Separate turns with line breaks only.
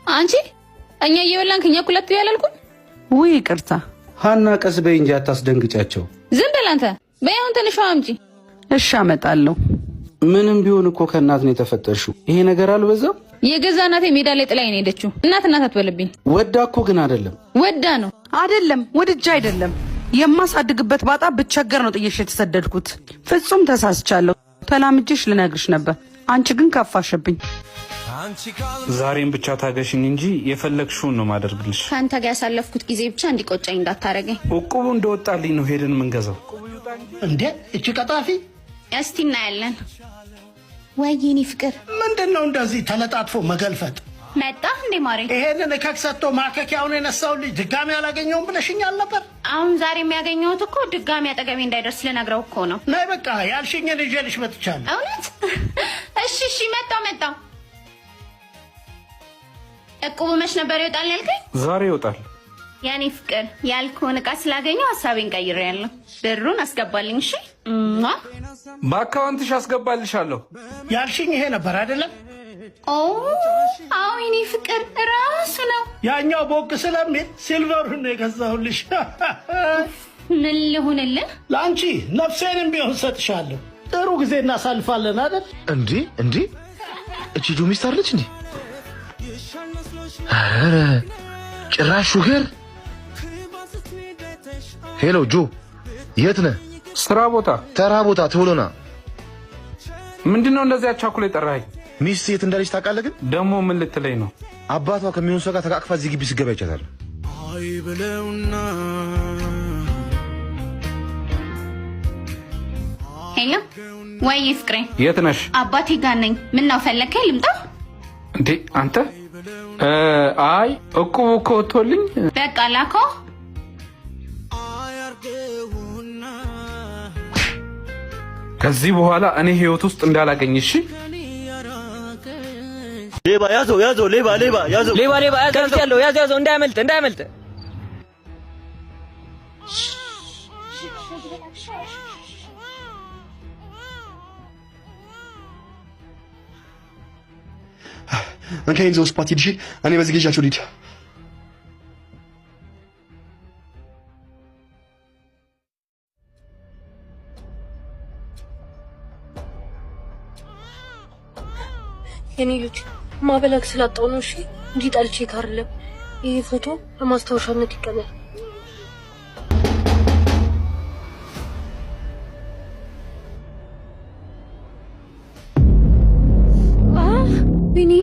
አንቺ እኛ እየበላን ከኛ እኩል አትበይ አላልኩም?
ውይ ይቅርታ።
ሀና ቀስ በይ እንጂ አታስደንግጫቸው።
ዝም በል አንተ። በይ አሁን ትንሿ አምጪ።
እሺ አመጣለሁ።
ምንም ቢሆን እኮ ከእናት ነው የተፈጠርሽው። ይሄ ነገር አልበዛም?
የገዛ እናቴ ሜዳ ላይ ጥላኝ ነው የሄደችው። እናት እናት አትበልብኝ።
ወዳ እኮ ግን አይደለም።
ወዳ ነው።
አይደለም፣ ወድጄ አይደለም። የማሳድግበት ባጣ ብቸገር ነው ጥዬሽ የተሰደድኩት። ፍጹም ተሳስቻለሁ። ተላምጄሽ ልነግርሽ ነበር። አንቺ ግን ከፋሽብኝ።
ዛሬም ብቻ ታገሽኝ እንጂ የፈለግሽውን ነው ማደርግልሽ።
ከአንተ ጋር ያሳለፍኩት ጊዜ ብቻ እንዲቆጨኝ እንዳታረገኝ።
እቁቡ እንደወጣልኝ ነው ሄደን የምንገዛው።
እንዴ እቺ ቀጣፊ!
እስቲ እናያለን። ወይ የኔ ፍቅር።
ምንድን ነው እንደዚህ ተለጣጥፎ መገልፈጥ?
መጣ እንዴ ማሬ?
ይሄንን እከክ ሰጥቶ ማከኪያውን የነሳው ልጅ ድጋሚ አላገኘውም ብለሽኛል ነበር።
አሁን ዛሬ የሚያገኘሁት እኮ ድጋሚ አጠገቤ እንዳይደርስ ልነግረው እኮ ነው።
ነይ በቃ ያልሽኝን ይዤልሽ መጥቻለሁ።
እውነት? እሺ እሺ፣ መጣው መጣው። እቁቡ መች ነበር ይወጣል ያልከኝ?
ዛሬ ይወጣል።
የኔ ፍቅር ያልኩህን እቃ ስላገኘው ሀሳቤን ቀይሬያለሁ። ብሩን አስገባልኝ። እሺ።
በአካውንትሽ አስገባልሻለሁ።
ያልሽኝ ይሄ ነበር አይደለም?
ኦ አዎ፣ የኔ ፍቅር ራሱ ነው።
ያኛው ቦቅ ስለሚል silver ኡን ነው የገዛሁልሽ።
ምን ልሁንልህ?
ለአንቺ ነፍሴንም ቢሆን ሰጥሻለሁ። ጥሩ ጊዜ እናሳልፋለን አይደል?
እንዴ እንዴ፣ እቺ ጆ ሚስት አለች እንዴ? ኧረ ጭራሽ ሹፌር። Hello ጆ፣ የት ነህ?
ስራ ቦታ።
ተራ ቦታ ቶሎ ና።
ምንድነው እንደዚህ አቻኩላ የጠራኸኝ?
ሚስት የት እንዳለች ታውቃለህ? ግን
ደግሞ ምን ልትለኝ ነው?
አባቷ ከሚሆን ሰው ጋር ተቃቅፋ እዚህ ግቢ ስገባ ይቻታል።
Hello፣ ወይ ፍቅሬ።
የት ነሽ?
አባቴ ጋር ነኝ። ምን ነው ፈለግከኝ? ልምጣ
እንዴ አንተ? አይ እቁቡ እኮ ወጥቶልኝ።
በቃ ላኮ።
ከዚህ በኋላ እኔ ህይወት ውስጥ እንዳላገኝ እሺ?
ሌባ ያዘው ያዘው፣ ሌባ ሌባ ያዘው፣ ሌባ ሌባ ያዘው ያዘው ያዘው፣ እንዳያመልጥ እንዳያመልጥ።
አንተ ይዘው ስፓት ሂድ። እሺ እኔ በዚህ ይዣቸው ልሂድ።
የኔ ልጅ ማበላክ ስላጣው ነው። እሺ እንጂ ጠልቼ አይደለም። ይህ ፎቶ በማስታወሻነት ይቀመጥ።